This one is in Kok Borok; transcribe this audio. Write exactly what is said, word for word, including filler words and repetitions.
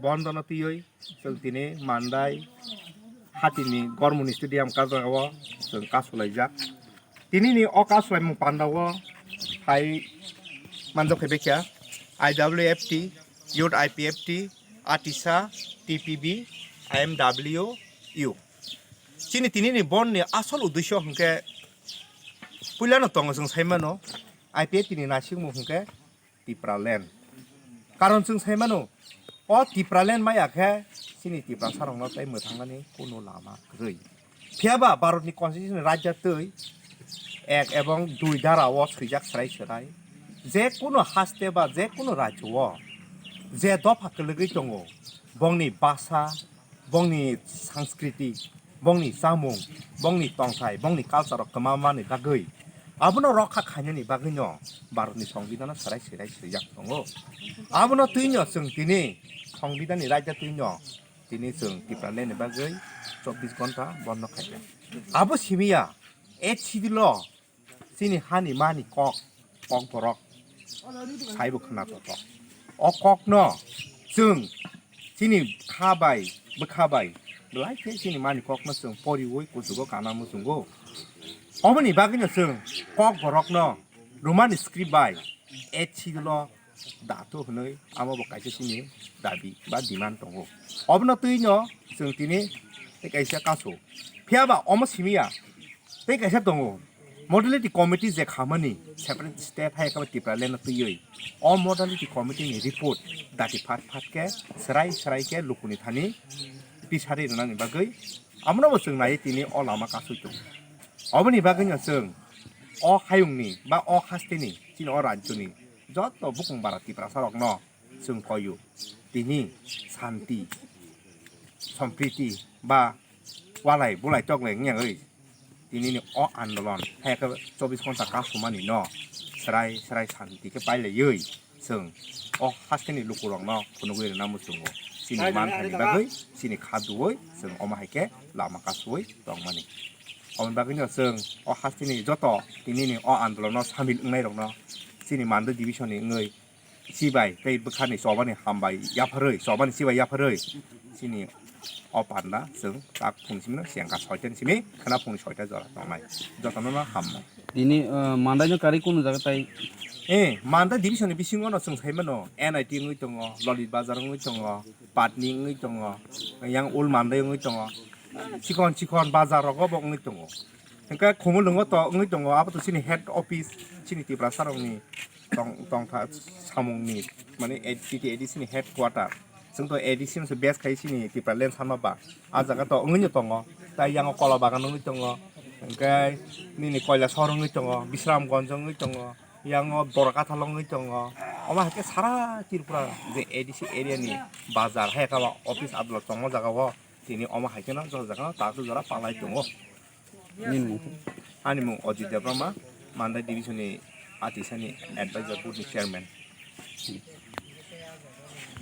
Bondo no twiwi chwng tini Mandai hatini Gormoni Stadium kajagao chwng kasulaijak. Tinini o kasulaimung pandao hai manjak khe bekha I W F T, Youth I P F T, Atisa, T P B, I M W U. Chini tinini bondni asol uddesyo hwnkhe puilano tongo chwng saimano I P F T ni naisingmung hwnkhe Tipraland. Karon chwng sai mano, o Tipraland maya khe chini Tiprasarokno tei mwthangnani kunu lama kwrwi. Phiyaba Bharatni Constitution ni raida twi ek ebong dui dara o swijak swrai swrai je kunu haste ba je kunu rajyo o je dopha kwlwgwi tongo, bongni basa, bongni sanskriti, bongni chamung, bongni tongthai, bongni culture rok kwma mani bagwi, abono rokha khainani bagwino Bharatni Songbidano swrai swrai swijak tongo. Abono twino chwng tini Songbidani raida twino tini chwng Tipralandni bagwi chobbish ghonta bondo khaikha. Abo simiya, eighth schedule o chini hani mani kok, kok borok saibo khna toto. O kokno chwng chini kha bai, bwkha bai, belai khe chini mani kokno chwng poriwi kuchugo kana muchungo. Oboni bagwino chwng kok borokno Romani script bai eighth schedule o dato hwnwi amo bo kaisa chini dabi ba demand tongo. Obono twino chwng tini tei kaisa kasu. Phiyaba omo simiya tei kaisa tongo, modality committee je khamani separate state hai khe Tipraland no twiwi o modality committee ni report dati phat phat khe swrai swrai khe lukuni thani pisari rwnani bagwi abono bo chwng naiwi tini o lama kasui tongo. Oboni bagwino chwng o hayungni ba o hasteni chini o rajyoni joto bukung bara Tiprasarokno chwng koiyo tini santi, sompriti ba walai bulai toklai wngya oi tinini o andolon hai khe chobbish ghonta kasumani no swrai swrai santi khe pailaiwi chwng o hasteni lukurokno phunugwi rwna muchungo chini manthani bagwi chini kha duwi chwng omo hai khe lama kasui tongmani. Oboni bagwino chwng o hasteni joto tinini o andolonno samil wngnairokno chini Mandai division ni wngwi chibai tei bwkhani chobani hambai yapharwi, chobani chibai yapharwi chini o panda chwng tak phung simino sengkha soita ni simi khwna phungni soita jora tongnai. Jotono no hambai. Tini, ah, Mandai no karwi kunu jaga tai? Eh, Mandai division ni bisingo no chwng sai mano N I T wngwi tongo, Lolit Bazar wngwi tongo, Patni wngwi tongo, yang Ul Mandai wngwi tongo, chikon chikon bazar rogo bo wngwi tongo. Hwnkhe Khumulwngo to wngwi tongo, abo to chini head office, chini Tiprasarokni tong-, tongtha samungni, mane, A D C ni headquarter. Chwng to A D C no se base khai chini Tipraland sanma ba. A jaga to wngwino tongo. Tai yango Kola Bagan wngwi tongo. Hwnkhe nini Koilashahar wngwi tongo, Bisramganj wngwi tongo, yango Borakathal wngwi tongo. Omo hai khe sara Tripura je A D C area ni bazar hai khe office adolot tongma jaga o tini omo hai kheno joto jaga no tak jora palai tongo. Nini mung? Ani mung Ajit Debbarma, Mandai division ni Atisani advisor board ni chairman.